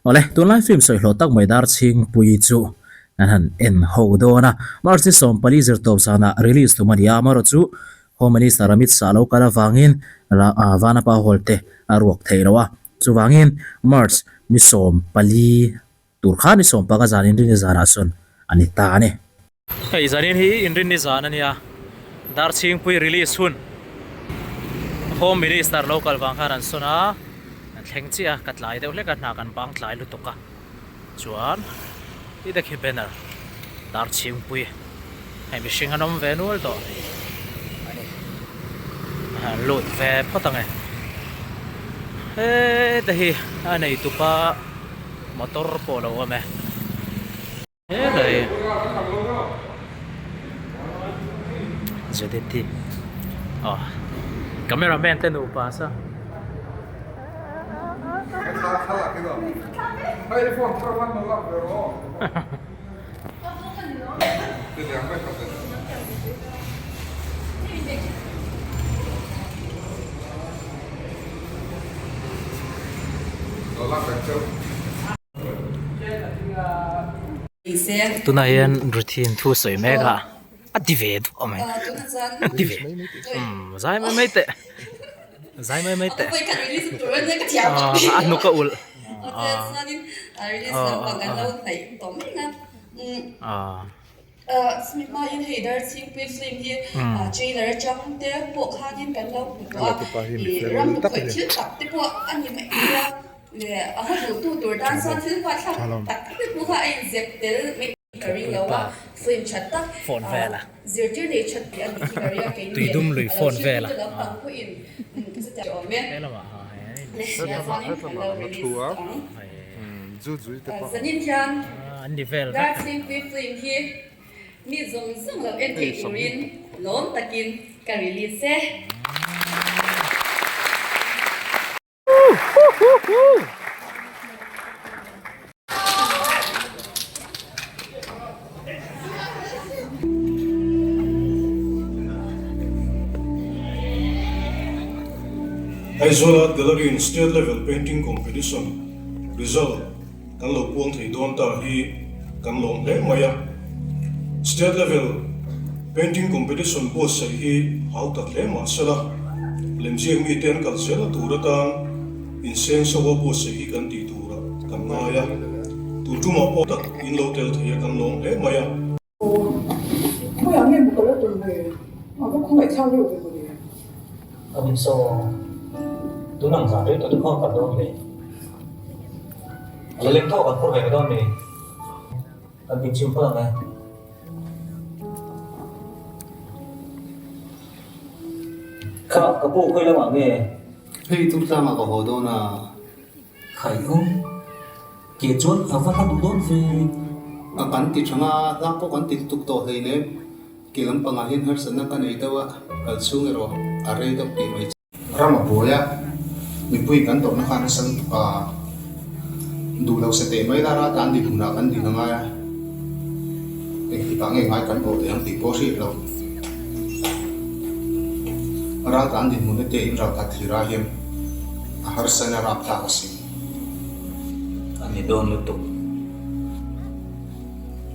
Awle, tunlai film sawi hlawh tak mai Darchhingpuii chu kan han en ho dawn a. March ni 14 zirtawp zanah release tum a ni a, amaherawh chu Home Minister Amit Shah lo kal avangin Vanapa Hall te a ruak thei lo a. Chuvangin March ni 14 tur khan ni 15 zan inrinni zanah sawn a ni ta a ni. Hei zanin hi inrinni zan a nia, Darchhingpui release hun Home Minister lo kal vang khan an sawn a, an thleng chiah a, ka tlai deuh hlek a, hna kan bang tlai lutuk a, chuan ti te khi banner Darchhingpui hei mihring an awm ve nual tawh a ni, a han lut ve phawt ang e, heta hi a neitupa motor pawh a lo awm e. Helai Judith-i aw camera man te nupa sa Tunah hian Ruthin thu sawi mek a, a ti ve duh mai, a ti ve umm zai mai mai teh, zai mai mai teh a hnuk a ulh aaa. Phone vel a tuidum lui phone vel a an ni vel vek. Aizawl Art Gallery in State Level Painting Competition result kan lo puang thei dawn ta hi kan lawm hle mai a. State Level Painting Competition buatsaih hi hau tak hle mah sela, lemziak mite an kal zel a tur atan inseng soa buatsaih hi kan tih turah kan ngai a. Tun tumah pawh tak in lo tel thei a kan lawm hle mai a. Khawiah nge maw ka la tum ve? A va khawngaih thlak reuh ve mawle. Ka min saw tun ang zan rei tawh te khaw kal dawn ve. A la leng tawh kan phur ve mai dawn mi? Kan tin chim phawt ang e. Kha ka pu khawi lamah nge? Hei Turtlangah ka haw dawn a. Khai u, ke chuan a va hla duh dawn ve. A kan ti tha nga, hla pawh kan ti lutuk tawh hleinem. Ke lampangah hian harsatna ka nei deuh a, kal chhung erawh a rei deuh tih mai. Ram a buai a, mipui kan tawrhna kha nasa lutuk a, duh lo se teh mai la ral tan dinhmunah kan din angai a, engtikah nge ngai kan awh thei ang tih pawh hriat lo. Ral tan dinhmun hete in ral khat thlir ah hian a harsa in a rap thlak a si. A ni dawn lutuk.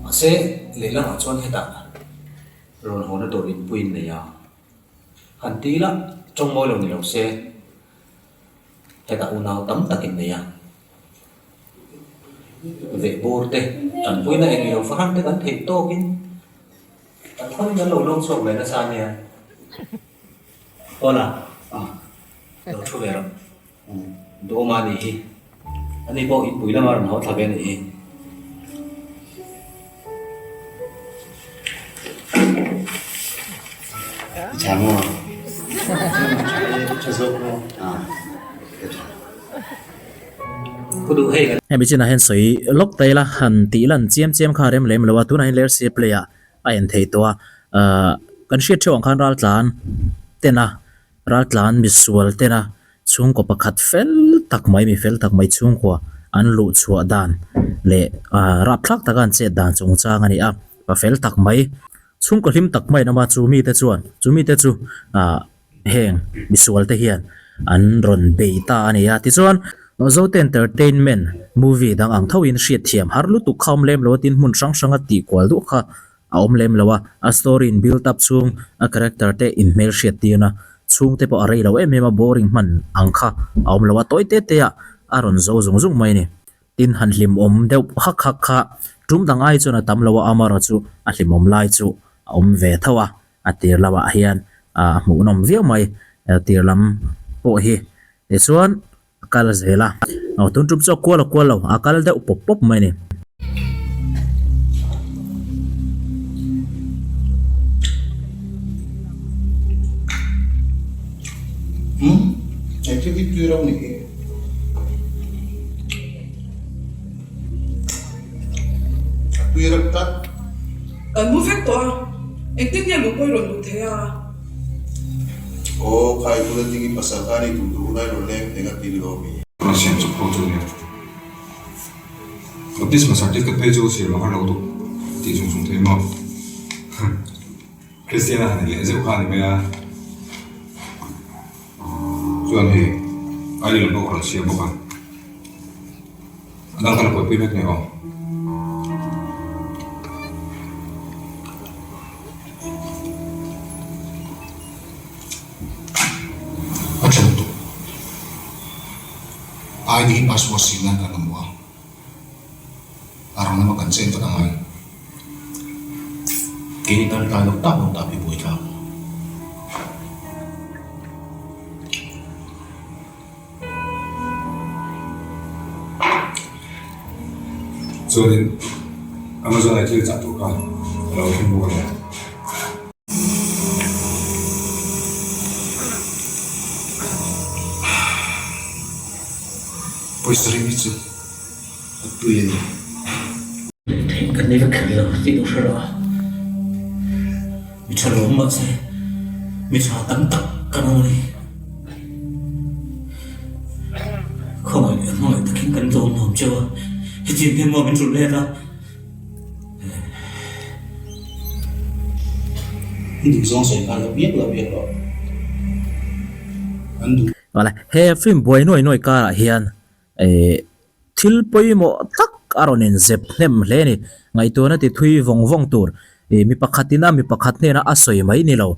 Mahse, lehlamah chuan hetah rawn hawna tur inpui in nei a. Han ti ila, tawng mawi lo ni lo se, hetah unau tam tak in nei a. Vehbur te, tanpuina eng ilo fahran te kan theih tawkin kan thawn in an lo lawm chhuak ve nasa ania. Paula, lo thu ve rawh. Duhawma a nih hi. Ani pawh inpui lama rawn haw thla ve a nih hi. Tha maw? Tha zawk maw? Pu duh hei kan. Hemi chinah hian sawi lawk ta ila han tih lan chiam chiam kha a rem lem lo a, tunah hian Lersia play ah a en thei tawh a, ahh kan hriat theuh ang khan raltlan ten a Raltlan misual tena chhungkaw pakhat fel tak mai, mi fel tak mai chhungkua an luh chhuah dan leh ah rapthlak taka an chet dan chungchang a ni a, pa fel tak mai, chhungkaw hlim tak mai an awm a, chu mite chuan chu mite chu ah heng misual te hian an rawn bei ta a ni a, tichuan. Zote Entertainment movie dang ang thoin hriatthiam har lutuk kha awm lem lo a tin hmun hrang hranga tih kual duh kha a awm lem lo a, a story in build up chhung a character te in hmelhriat tirna chhung te pawh a rei lo em em a boring hman ang kha a awm lo a tawi te te ah a rawn zo zung zung mai a ni. Tin han hlimawm deuh hak hak kha tum dang ai chuan a tam lo a amarawh chu a hlimawm lai chu a awm ve tho a, a tir lamah hian a hmuhnawm viau mai tir lam pawh hi tichuan A kal zel a. Aw tun tum chu a kual a kual lo, a kal deuh pawp pawp mai a ni. Umm, engthil hi tui ro nih hi. A tui reuh tlat. Kan mu vek tawh a, engtin nge luh pawh i rawn luh thei a? Aw, khai bula ding i pasal kha ni duh duh hunai rawn leng eng a ti ni lo mi? Rawn siam chawp ho chu nia. Baptisma certificate phei chu siam a har lo duh tih chung chung thei maw? Kristian a han ni leh zeuh kha a ni mai a. Chuan hei ID lam pawh ka rawn siam bawk a. A dang ka la buaipui vek nia aw. A tha lutuk. ID hi passport siam nan kan mamawh a, a rang lama kan chen vat a ngai. Keini tan tlai loh tak lo tak hi buaithlak. Chuanin Amazon ah thil chah tur kha a lo thleng bawk a nia. Pawisa ring hi chu a tui a ni. Theih kan nei vek kher lo tih duh hre rawh a, mi tha lo mahse mi tha tam tak kan awm a ni. Khawngaih leh hmangaih takin kan dawm nuam cheu a, hetiang hian maw min rulh let a. I duh zawng sawi nghal lo biak lo biak rawh. An duh. Awle, he film buai nuai nuai karah hian eh thil pawimawh tak a rawn inzep hnem hle a ni. Ngaihtuahna ti thui vawng vawng tur ih mi pakhat ina mi pakhat hnena a sawi mai ni lo.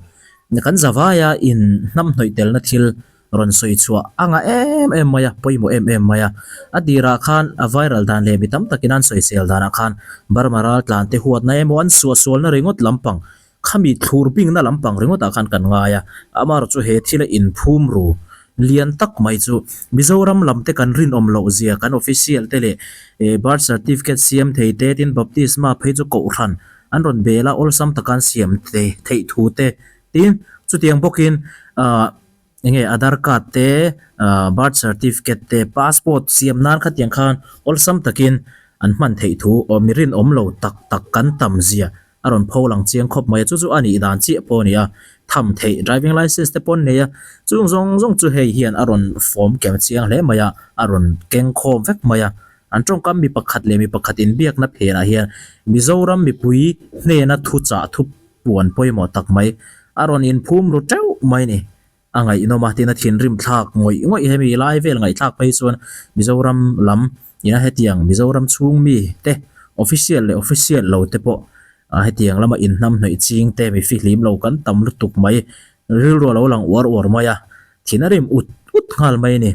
Kan zavaia in hnamhnawih telna thil rawn sawi chhuah a ngah em em mai a, pawimawh em em mai a. A tirah khan a viral dan leh mi tam takin an sawisel danah khan Burma ral tlan te huatna emaw an suahsualna ringawt lampang Khami thlur bingna lampang ringawtah khan kan ngai a, amarawh chu he thila inphum ru lian tak mai chu Mizoram lam te kan rinawm loh zia kan official te leh birth certificate siam thei te tin baptisma phei chu kohhran an rawn bel a awlsam taka an siam theih thu te tin chutiang bawkin ahh Enge Aadhaar card te, birth certificate te, passport siam nan khatiang khan awlsam takin an hman theih thu aw mi rinawm lo tak tak kan tam zia a rawn pho lang chiang khawp mai a, chu chu a nih dan chiah pawh a ni a, tham theih driving licence te pawh an nei a, chung zawng zawng chu hei hian a rawn fawm kem chiang hle mai a, a rawn keng khawm vek mai a, an tawngkam mi pakhat leh mi pakhat inbiakna phenah hian Mizoram mipui hnena thuchah thu Puan pawimawh tak mai a rawn inphum ru teuh mai ni. A ngaihnawm a, tin a thinrim thlak ngawih ngawih hemi lai vel ngaihthlak phei chuan Mizoram lam ina hetiang Mizoram chhung mi te official leh official lo te pawh hetiang lama inhnam hnawih ching te mi fihlim lo kan tam lutuk mai rilru a lo lang uar uar mai a. Thin a rim ut ut nghal mai a ni.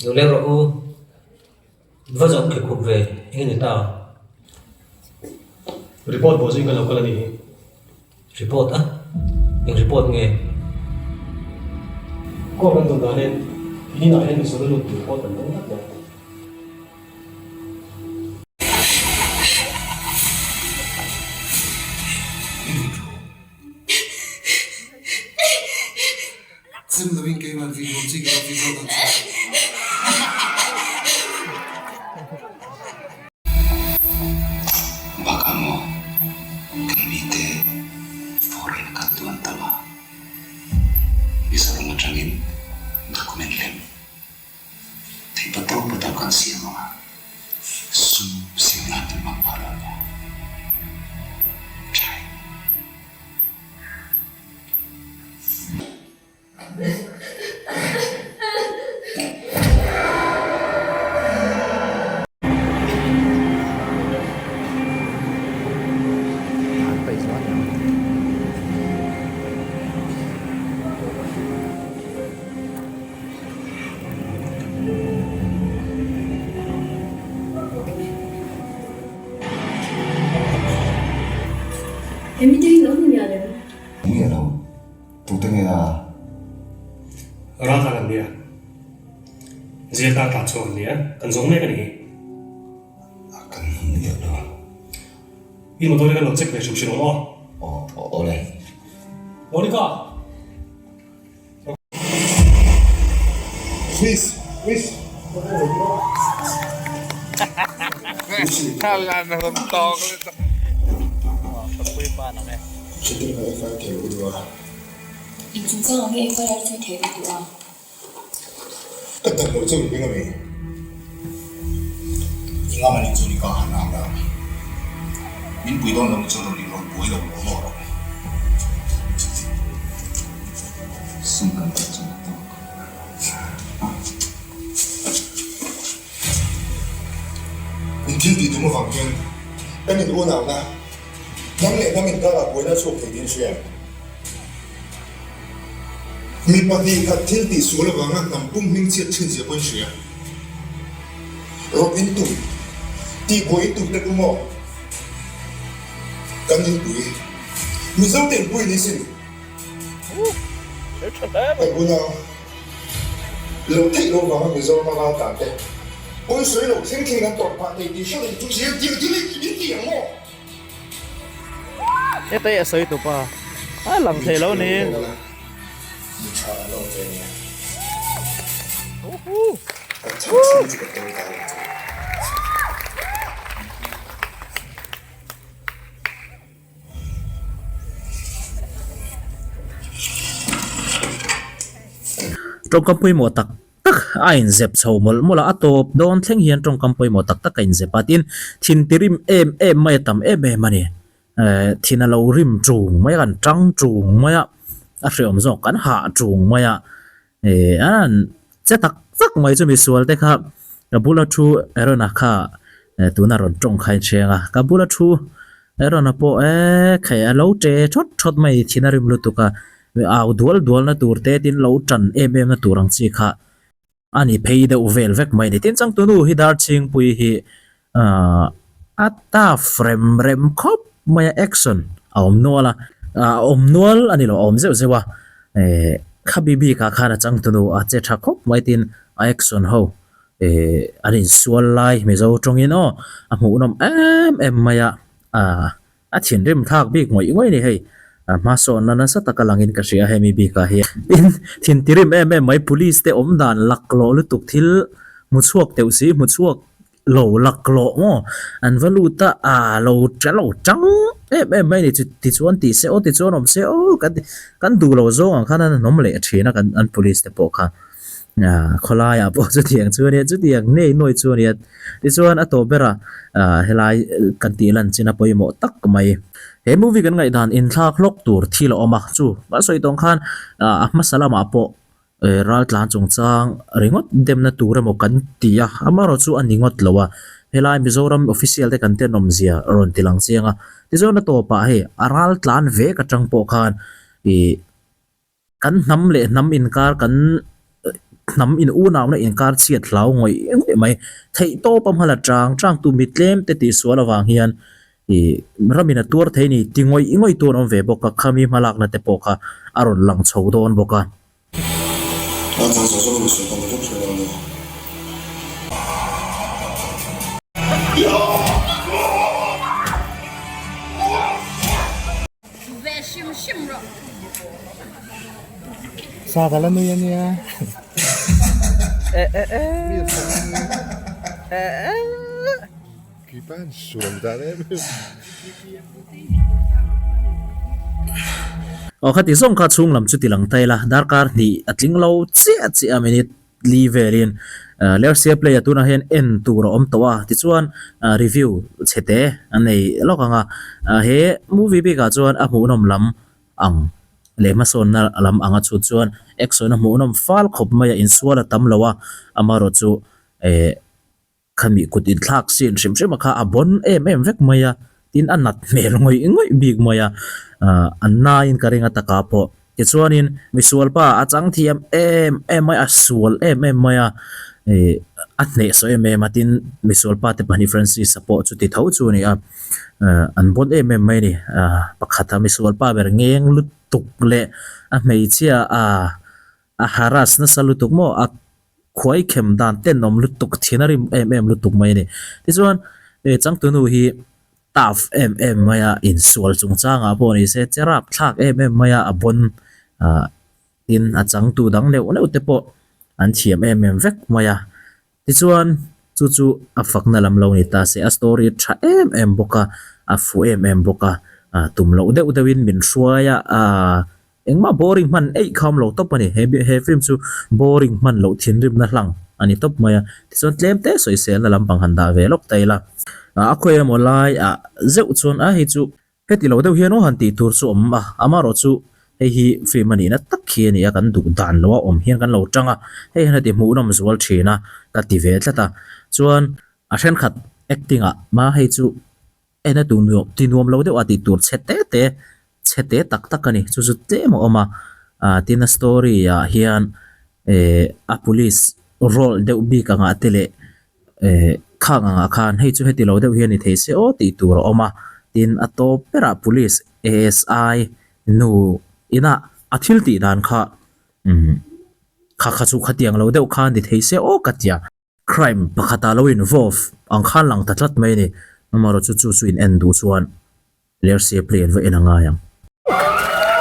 Lo leng rawh u, va zawh khi khup ve eng ni ta? Report bawh zing kan lo kal a nih hi. Report a? Eng report nge? Court an dawn danin in inah hian misual a lut tih report an dawng tlat mai. He mite hi lo hmu miah lem. Miah lo. Tute nge a? Raltlan an nia. Jail tan tlan chhuak an nia. Kan zawng mek a ni hi. A kan hmu miah lo. I motor hi kan lo check ve hrim hrim ang aw. Aw awle. Monica! Miss! Miss! Eng chungchang ang nge FIR chu thei ka duh a? Ka dan loh chu ring a mi. I ngam a nih chuan i ka han ang la. Min pui dawn lo ni chuan rawn inrawn buai lo law law rawh. Sum kan pek chuan a tawk. In thil tih tum avang hian kan in unauna hnam leh hnam inkarah buaina a chhuak thei tiin hria. Mi pahnih khat thil tih sual avanga hnam pum hming chhiat thin zia pawhin hria. Rawp in tum, tih buai in tum te pum aw. Kan inpui. Mizo te inpui ni sin. Kan unau lo theih lo vanga Mizoram a ral tan te pawi sawi lo thleng thleng an tawrh phah thei tih hriat in chu zir tir thil in ti ang maw? Heta hi a sawi tawp a, a lang thei lo ni. Mi tha an awm ve nia. Kan chhan chhung chu ka tawi dai ang chu. Tawngkam pawimawh tak tak a inzep chho mawlh mawlh a, a tawp dawn thleng hian tawngkam pawimawh tak tak a inzep a, tin thin ti rim em em mai a tam em em a ni. Ehh thin a lo rim ṭung mai a, kan ṭang ṭung mai a, a hreawm zawk kan hah ṭung mai a, ehh a che tak tak mai chu misual te kha ka bula thu Aaron-a kha tuna rawn tawng kha a inchheng a, ka bula thu Aaron-a pawh eee khaih a lo che thawt thawt mai thin a rim lutuk a, au dual dual na tur te tin lo tan em em na tur ang chi kha a ni phei deuh vel vek mai a ni. Tin changtunu hi Darchhingpui hi Ahh a tough rem rem khawp mai a action a awm nual a a awm nual a ni lo a awm zeuh zeuh a ehh khabi bikah khan a changtunu a che tha khawp mai tin a action ho ehh an insual lai mizo tawngin aw a hmuhnawm em em mai a ahh A thinrim thlak bik ngawih ngawih a ni hei. A hmasawnna nasa taka langin ka hria hemi bikah hian. Tin, thin tirim em em mai police te awm dan laklawh lutuk thil hmu chhuak teuh si, hmu chhuak lo laklawh maw an va lut a, aa lo ta lo tang em em mai a ni. Tichuan tih se aw, tichuan awm se aw kan ti, kan duh lo zawng ang khan an awm leh thin a kan an police te pawh kha. Aaa khawlaiah pawh chutiang chu a nia, chutiang ngei nuai chu a nia. Tichuan a tawp berah aaa helai kan tih lan chin a pawimawh tak mai. He movie kan ngaihdan inthlak hlawk tur thil a awm a, chu kan sawi tawng khan aaa a hmasa lamah pawh raltlan chungchang ringawt demna tur emaw kan ti a, amaherawhchu a ni ngawt lo a. Helai Mizoram official te kan tenawm zia rawn ti lang chiang a. Tichuan a tawpah hei a raltlan vek atang pawh khan ih. Kan hnam leh hnam inkar kan hnam in unauna inkar chhiat hlau ngawih ngawih mai. Theih tawp a hmala chang chang tu mi tlem te tih sual avang hian ih ramin a tuar thei ni ti ngawih ngawih tu an awm ve bawk a, khami hmalakna te pawh kha a rawn lang chho dawn bawk a. Ve hrim hrim rawh. Sa ka la nui a nia. Aw khati zawng kha chhung lam chu ti lang ta ila darkar hnih a tling lo chiah chiah a minute li velin Lersia player tunah hian en tur a awm tawh a tichuan review chhe te a nei lawk ang a he movie bikah chuan a hmuhnawm lam ang leh hmasawnna lam anga chhut chuan action a hmuhnawm fal khawp mai a insual a tam lo a amaherawhchu eh. Khami kut inthlak sin hrim hrim a kha a bawn em em vek mai a, tin a nat hmel ngawih ngawih bik mai a, ah an naiin ka ring a taka pawh. Tichuanin misualpa a chang thiam em em mai a, a sual em em mai a, Ih a hnehsawh em em a tin misual pa te pahnih Francis-a pawh chuti tho chu a ni a an bawn em em mai a ni pakhata misual pa ber ngeng lutuk leh a hmeichhia a a harass nasa lutuk maw a khuai khem dan tenawm lutuk thin a rim em em lutuk mai a ni tichuan ih changtunu hi tough em em mai a insual chungchangah pawh ni se che rapthlak em em mai a a bawn ah. Tin, a changtu dang neuh neuh te pawh an thiam em em vek mai a. Tichuan, chu chu a fakna lam lo ni ta se, a story tha em em bawk a, a fuh em em bawk a, tum loh deuh deuhin min hruai a, aaa engmah boring hman eih kha awm lo tawp a ni. He he film chu boring hman loh thinrimna hlang a ni tawp mai a. Tichuan, tlem te sawiselna lampang han dah ve lawk ta ila. A khawi emaw laiah zeuh chuan a hei chu Heti lo deuh hian aw han tih tur chu awm a, amaherawh chu hei hi film a nihna tak hi a ni a, kan duh dan loa awm hian kan lo tang a, hei hian a ti hmuhnawm zual thin a, ka ti ve tlat a. Chuan a thenkhat acting ah ma hei chu en a tu nuam ti nuam lo deuh a tih tur chhe te te chhe te tak tak a ni, chu chu tlem a awm a, ah tin a story ah hian eh a police role deuh bik angah te leh Eh khang angah khan hei chu heti lo deuh hian ni thei se aw tih tur a awm a, tin a tawp berah police ASI nu ina a thil tih dan kha umm kha kha chu khatiang lo deuh khan ni thei se aw ka tia. Crime pakhatah lo involve ang khan lang ta tlat mai a ni, amaherawh chu chu chu in en duh chuan Lersia play an va en a ngai ang.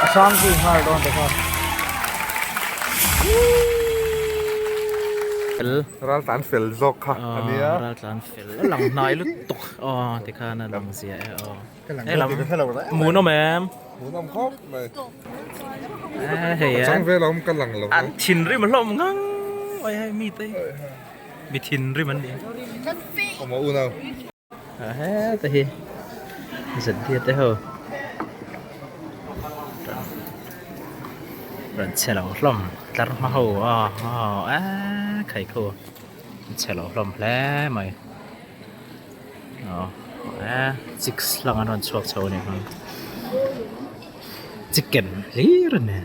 A hrang zui nghal dawn ta kha. Fel. Ral tlan fel zawk kha a nia. Ral tlan fel a lang hnai lutuk aw tikhan a lang zia e aw. Ka lang dawn tih ka hre lo reng. Hmuhnawm em? Hmuhnawm khawp mai. Hei a chang vel a awm ka lang lo. An thinrim hlawm ngang mai hei mite hi. Mi thinrim an ni. Awm a unau. Heta hi zet te ho rawn che lo hlawm tlar hma ho a a khai khu che lo hlawm hle mai aw e chicks hlang an rawn chhuak chho a ni ang chicken hlir a ni.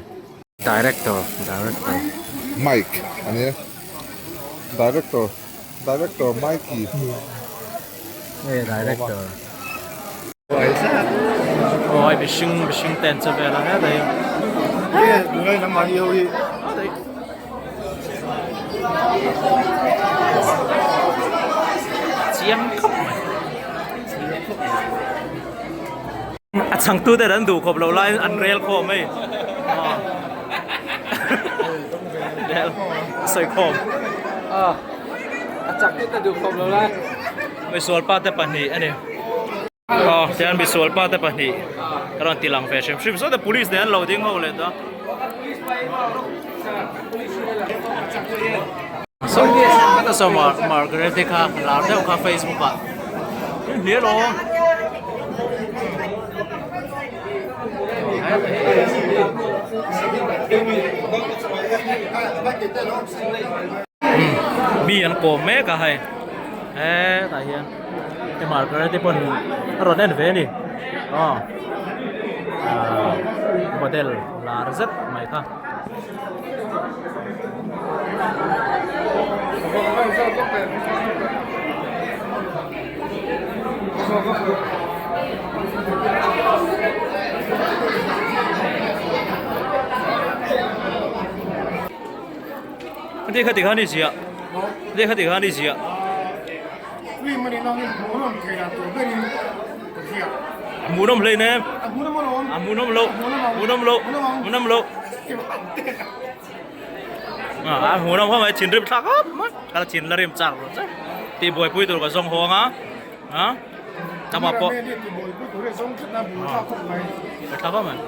Director Director Mike a nia Director Director Mikey Nge Director Aw hei mihring mihring te an che vel a hetah hian Nge tunlai lam mahni ho hi Chiang khawp mai A changtu ten an duh khawp loh laiin an rel khawm hei rel sawi khawm a changtu te duh khawp loh lai misual pa te pahnih a ni aw tihian misual pa te pahnih a rawn ti lang ve hrim hrim sawtah police nen an lo ding ho leh ta. Saw Margaret te kha lar deuh kha Facebook ah hlial aw mi an kawm mek a hei hetah hian he Margaret te pawn a rawn en ve a ni aw model lar zet mai kha. Ti kha ti kha ni ziah ti kha ti kha ni ziah hmuhnawm hlein em a hmuhnawm loh hmuhnawm loh hmuhnawm loh a hmuhnawm khawp mai thinrim thlak khawp mai ka la thin la rim chak lo che tih buaipui tur ka zawng hawng a a amah pawh thlak khawp mai.